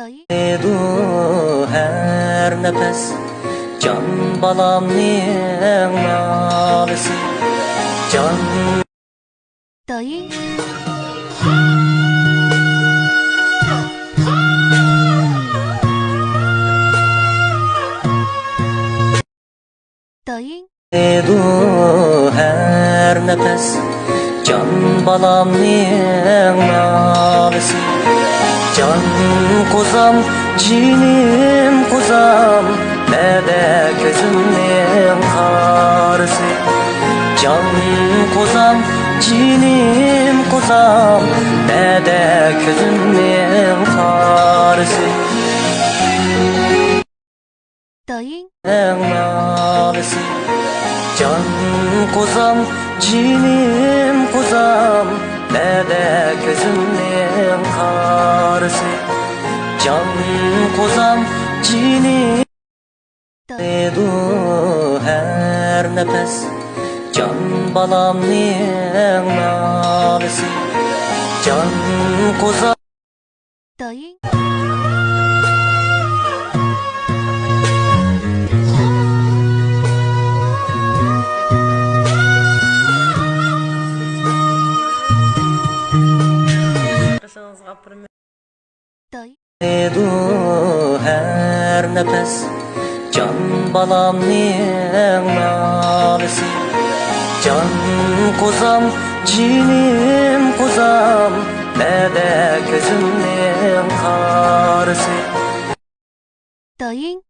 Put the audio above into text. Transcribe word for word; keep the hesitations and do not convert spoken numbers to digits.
دايىم. ئېيتىدۇ ھەر نەپەس جان بالامنىڭ نالىسى. جان. دايىم. دايىم. ئېيتىدۇ ھەر نەپەس جان بالامنىڭ نالىسى. جان قوزام، جېنىم قوزام، نەدە كۆزۈمنىڭ قارىسى؟ جان قوزام، جېنىم قوزام، نەدە كۆزۈمنىڭ قارىسى؟ دايىم. نالىسى. جان قوزام، جېنىم قوزام، نەدە كۆزۈمنىڭ قارىسى؟ جان قوزام، جېنىم. دايىم. ئېيتىدۇ ھەر نەپەس جان بالامنىڭ نالىسى. جان قوزام. دايىم. دايىم. ئېيتىدۇ ھەر نەپەس جان بالامنىڭ نالىسى. جان قوزام، جېنىم قوزام، نەدە كۆزۈمنىڭ قارىسى؟ دايىم.